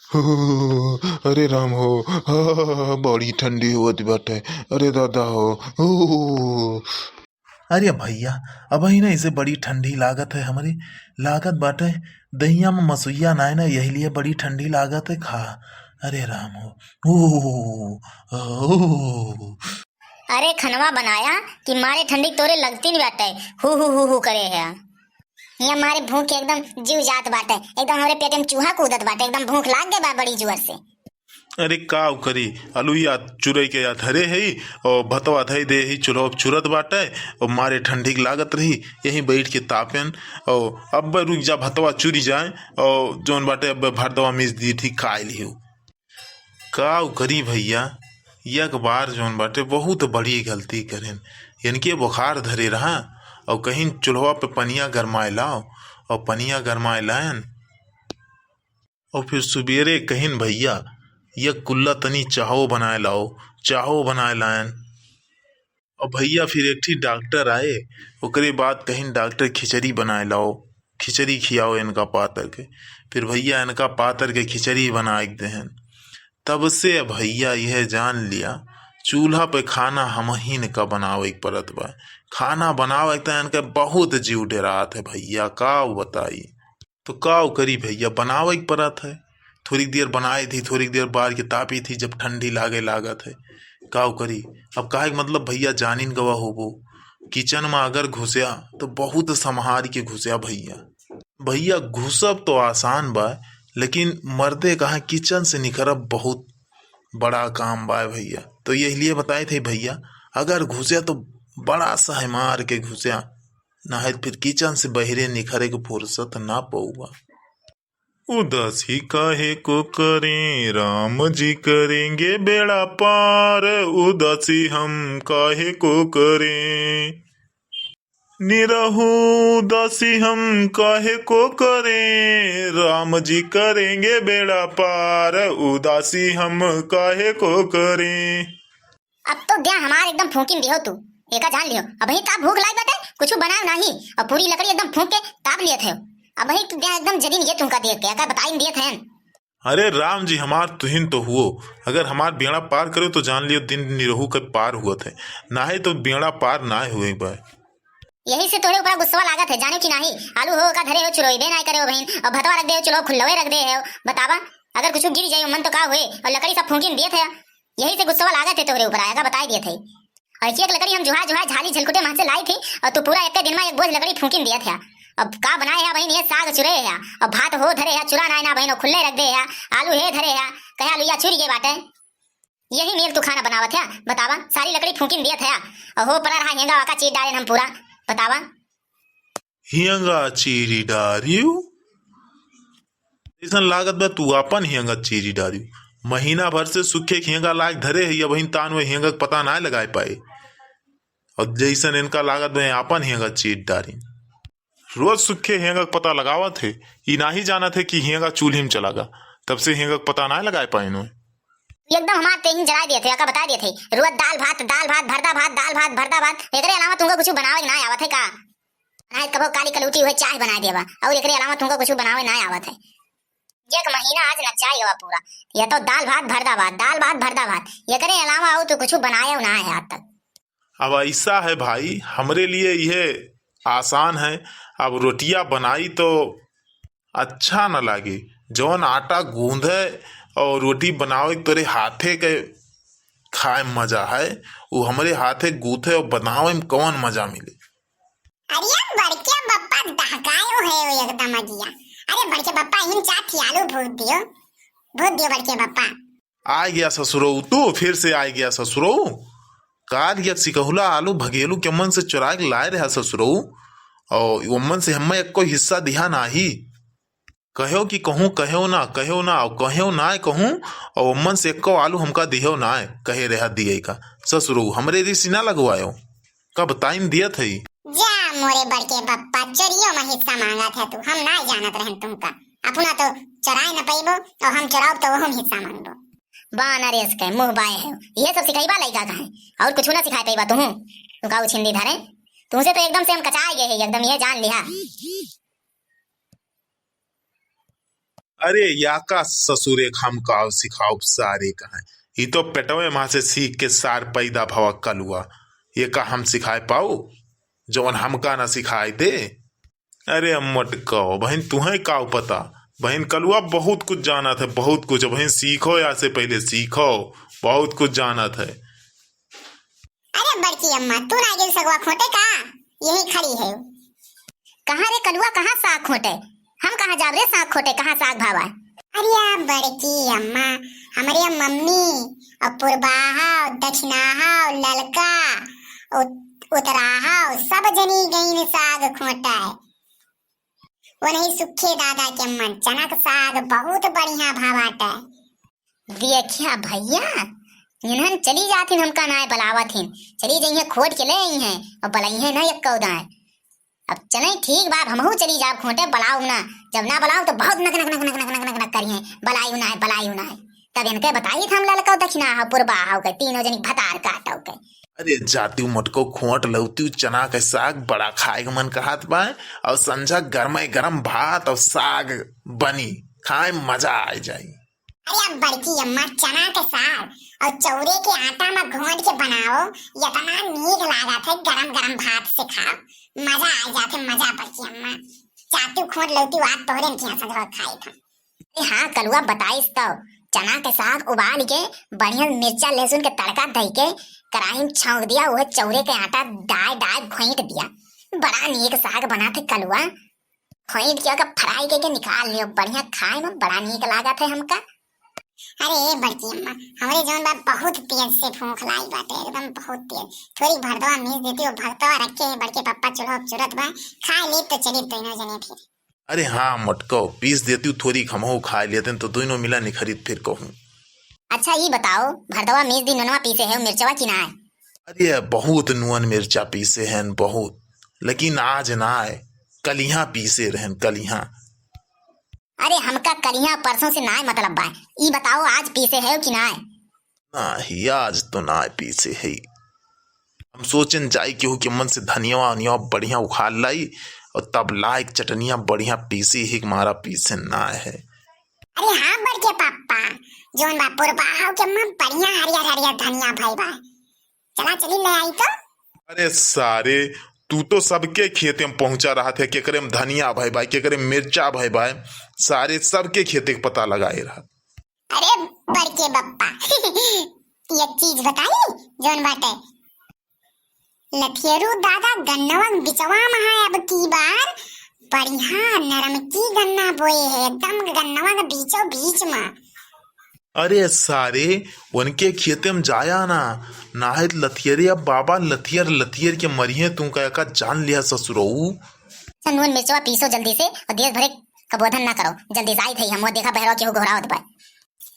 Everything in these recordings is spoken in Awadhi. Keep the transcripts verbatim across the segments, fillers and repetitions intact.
हो, अरे राम हो, हा, बड़ी ठंडी होत बाटे। अरे दादा हो, हो। अरे भइया, अबहिं न इसे बड़ी ठंडी लागत है हमरे, लागत बाटे दहिया में मसुइया नाय ना, यही लिए बड़ी ठंडी लागत है। खा, अरे राम हो, ओ, ओ। अरे खनवा बनाया कि मारे ठंडी तोरे लगती नहीं बाटे, हु हु हु हु करे है। ये मारे भूख के एकदम जीव जात बाटे, एकदम हमरे पेट में चूहा कूदत बाटे, एकदम भूख लाग गए बा बड़ी जोर से। अरे का करी, अलुइया चुरई के या धरे है और भतवा धई दे ही चूल्हा चुरत बाटे और मारे ठंडी के लागत रही, यहीं बैठ के तापेन। और अब रुक जा, भतवा चुरी जाए और जौन बाटे अब भरदवा मीस दी ठीक खाए लियो। का करी भइया, एक बार जौन बाटे बहुत बड़ी गलती करेन। इनके बुखार धरे रहा और कहीं चूल्हा पे पनिया गरमाए लाओ और पनिया गरमाए लायन और फिर सुबेरे कहिन, "भइया, ये कुल्ला तनी चाहो बनाए लाओ।" चाहो बनाए लायन। और भइया फिर एक ठी डॉक्टर आए, ओकरे बाद कहिन, "डॉक्टर खिचड़ी बनाए लाओ, खिचड़ी खियाओ इनका पातर के।" फिर भइया इनका पातर के खिचड़ी बनाए के देहन। तब से भइया यह जान लिया, चूल्हा पे खाना हमहिन का बनावे के परत बा। खाना बनावे के तो इनका बहुत जीव डेरात है भइया, का बताई। तो का करी भइया, बनावे के परत है। थोड़ी देर बनाए थी, थोड़ी देर बार के तापी थी, जब ठंडी लागे लागत है, का करी। अब काहे के मतलब भइया, जानिन गवा होबो, किचन में अगर घुसया तो बहुत संभार के घुसया भइया। भइया घुसब तो आसान बा, लेकिन मर्दे कहाँ किचन से निकरब बहुत बड़ा काम बा भइया। तो यही लिए बताए थे भइया, अगर घुसया तो बड़ा सहमार के घुसया, ना है फिर किचन से बहरे निखरे के फुर्सत ना पउबा। उदासी काहे को करें, राम जी करेंगे बेड़ा पार, उदासी हम काहे को करें। निरहू उदासी हम काहे को करें, राम जी करेंगे बेड़ा पार, उदासी हम काहे को करें। अब तो द्या हमार एकदम फूंकिन दिहो तू, एका जान लिहो। अबहीं का भूख लाग बाटे, कुछ बनाओ नाही, और पूरी लकड़ी एकदम फूंक के ताप लियत है। अबहीं तो द्या एकदम जदीन ये तुमका देख के, एका बताइन दियत है। अरे राम जी, हमार तुहिन तो हुओ, अगर हमार बेड़ा पार करो तो जान लियो दिन निरहू के पार हुअत है, नाहे तो बेड़ा पार नाय हुए बा। यही से तोहरे ऊपर गुस्सा लागत है, जाने की नाही। आलू हो का धरे हो, चुरोइबे नाय करे हो बहिन, और भतवा रख दे हो, चूल्हो खुल्लवे रख दे हो। बतावा, अगर कुछ गिर जाए मन तो का हुए, और लकड़ी सब फूंकिन दियत है, यही से गुस्सा लागत है तोहरे ऊपर, आएगा बताई दियत है। और एक लकड़ी हम जुहा जुहा झाली झलकुटे महसे लाई थी, और तू पूरा एक दिन में एक बोझ लकड़ी फूंकिन दियत है। अब का बनाए है बहिन, ये साग चुरे है, अब भात हो धरे है, चुरा नाय ना बहिन, और खुल्ले रख दे है, आलू है धरे है, कहे आलू या चुरी के बाटे। यही मेल तू खाना बनावत है, बतावा, सारी लकड़ी फूंकिन दियत है, और हो पड़ा रहा हेंगा वाका चीर डालेन हम पूरा, बतावा। हियंगा चीरी डारियो। जैसन लागत बा तू आपन हियंगा चीरी डारियो। महीना भर से सूखे के हियंगा लाग धरे है, अबहिन तान वे हियंगा के पता ना लगाए पाए। और जैसन इनका लागत बा आपन हियंगा चीर डारी। रोज सूखे हियंगा के पता लगावत है, ई नाही जानत है कि हियंगा चूल्ही में चलागा। तब से हियंगा के पता ना लगाए पाए नो। एकदम हमार तेहिन जराए दिए थे, का बताए दिए थे। रोज दाल भात, दाल भात, भरदा भात, दाल भात, भरदा भात। एकरे अलावा तुमको कुछ बनावे के ना आवत है का? नाय कबो काली कलूटी हुए चाय बनाए देवा, और एकरे अलावा तुमको कुछ बनावे ना आवत है। एक महीना आज नचाई गवा पूरा, या तो दाल भात भरदा भात, दाल भात भरदा भात, एकरे अलावा और तो कुछ बनाए ना है आज तक। अब ऐसा है भाई, हमरे लिए यह आसान है। अब रोटियां बनाई तो अच्छा न लागे, जौन आटा गूंदे और रोटी बनावे के तोरे हाथे के खाए में मजा है, वो हमरे हाथे गूंथे और बनावे में कौन मजा मिले। अरे बड़के बप्पा दहकायो है वो एकदम अगिया। अरे बड़के बप्पा, इन चार ठियालू भूत दियो, भूत दियो बड़के बप्पा। आ गया ससुरो, तू फिर से आ गया ससुरो। काल या सिकहुला आलू भगेलू के मन से चुरा के लाए रहा ससुरो, और वो मन से हमें एक कोई हिस्सा दिया नाही। कहो कि कहूँ कहो ना, कहो ना, और कहो ना कहूँ, और वो मन से एको आलू हमका दिहो ना, कहे रहा दिए का। ससुरो, हमरे रिसी ना लगवायो, कब टाइम दिया थई। जा मोरे बड़के बप्पा, चोरियो में हिस्सा मांगत है तू, हम ना जानत रहन तुमका। अपना तो चोराए न पइबो, और हम चोराब तो हम हिस्सा मांगबो। बा नरेश के मुंह बाए है, ये सब सिखाइबा लइका का है, और कुछ ना सिखाए पइबा तुहू। तू का उछिंदी धरे, तुमसे तो एकदम से हम कचाए गए है, एकदम ये जान लिहा। अरे या का ससुरे, हम का सिखाउब सारे कहें, ई तो पेटवे माँ से सीख के सार पैदा भवा कलुआ, ये का हम सिखाए पाऊ जवन हमका ना सिखाए दे? अरे मोटको बहिन, तुहें का पता, बहिन कलुआ बहुत कुछ जानत है, बहुत कुछ। बहिन सीखो, या से पहले सीखो, बहुत कुछ जानत है। अरे बड़की अम्मा, तू ना गेल सगवा खोटे का? यही खड़ी है। कहाँ रे कलुआ, कहाँ साग खोटे? हम कहाँ जाब रे साग खोटे, कहाँ साग भावा? अरे या बड़की अम्मा, हमरे मम्मी और पुरबाहा और दक्षिणाहा और ललका और उतराहा और सब जनी गईन साग खोटे। वो नहीं सुखे दादा के अम्मा, चना के साग बहुत बढ़िया भावाटे। देखिया भैया, इन्हन चली जाथिन, हमका नाय बलावत हिन, चली जइहें खोट के ले अइहें और बलइहें ना एक्को दाएं। अब चले ठीक बा, अब हमहू चली जाब खोटे, बलाऊ ना, जब ना बलाऊ तो बहुत नक नक नक नक नक नक नक करिहें, बलायू ना, बलायू ना। तब इनके बताई था हम ललकौ दक्षिणा हौ पुरबा हौ के तीनों जनी भतार काटौ के। अरे जातिउ मोटको, खोट लौतिउ चना के साग बड़ा खाए के मन कहत बा, और संझा गरमे गरम भात और साग बनी, खाए मजा आ जाई। अरे अब बड़की अम्मा, चना के साग और चौरे के आटा में घोंट के बनाओ, इतना नीक लागत है, गरम गरम भात से खाओ, मजा आ जात है, मजा बड़की अम्मा। जातिउ खोट लौतिउ आज तोहरे के यहाँ संझवा खाई था। अरे हाँ कलुआ, बताइस तो, चना के साग उबाल के बढ़िया मिर्चा लहसुन के तड़का दई के कढ़ाई में छौंक दिया, वह चौरे के आटा डाय डाय घोंट दिया, बड़ा नीक साग बना थे कलुआ। खोइद के ओकर फ्राई करके निकाल लियो, बढ़िया खाए में बड़ा नीक लागत है हमका। अरे ए बड़की अम्मा, हमरे जौन बा बहुत तेज से भूख लाई बाटे, एकदम बहुत तेज। थोड़ी भरदवा मीस देती, वो भरदवा रखे है बड़के पप्पा चूल्हा पे चुरत बा, खा ली तो चली दोनों जने फिर। अरे हाँ मोटको, पीस देती थोड़ी, हमहू खा लेते तो दोनों मिला निखरित फिर कहूँ। अच्छा ई बताओ, भरदवा मीस दी, ननवा पीसे है मिर्चवा की ना है? अरे बहुत नुअन मिर्चा पीसे हैं बहुत, लेकिन आज ना आए, कलिहाँ पीसे रहन कलिहाँ। अरे हमका कलिहाँ परसों से नाय मतलब बा, ई बताओ आज पीसे है कि नाय? नाही, आज तो नाय पीसे है। हम सोचन जाई केहू के मन से धनिया वनिया बढ़िया उखाड़ लाई और तब लाइक चटनिया बढ़िया पीसी ही, मारा पीसे नाय है। अरे हाँ बड़के पापा, जौन बा पुरबाहव के मन बढ़िया हरियर हरियर धनिया भई बा, चला चली ले आई तो। अरे सारे, तू तो सबके खेते में पहुंचा रहत है, केकरे में धनिया भय बाय, केकरे में मिर्चा भय बाय, सारे सबके खेते के पता लगाए रहत। अरे बड़के बप्पा, एक चीज बताई, जौन बाटे लठियरू दादा गन्नवा के बिचवा में है, अब की बार बढ़िया नरम की गन्ना बोए है, एकदम गन्नवा के बीचों बीच में। अरे सारे, उनके खेते में जाया ना, नाहित लथियरे अब बाबा लथियर लथियर के मरिहे, तू का का जान लिया ससुरऊ। अच्छा, नून मिर्चवा पीसो जल्दी से और देर भरे कबोधन ना करो, जल्दी से आई थई हम, वो देखा बहरवा केहू घोरावत बा।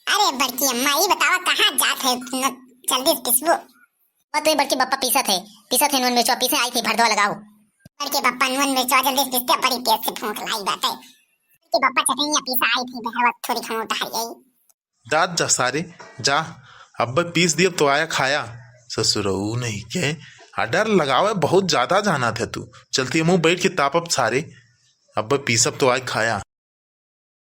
अरे बड़की अम्मा, ई बतावा कहाँ जात है, न-, जल्दी से पिसबो। वो तो बड़की बप्पा पीसत है, पीसत है नून मिर्चवा पीसे, आई थी भरदवा लगाओ। बड़की बप्पा नून मिर्चवा जल्दी से पीसते, बड़ी तेज से भूख लाई बाटे। बड़की बप्पा चटनिया पीसा आई थी, बहरवा थोड़ी खाऊं टहल गई। जा, जा सारे, जा, अब पीस दियब तो आया खाया। ससुरऊ नहीं के, आ डर लगावे बहुत ज्यादा जानत है तू। चलती हमहू बैठ के तापब सारे, अब पीसब तो आय खाया।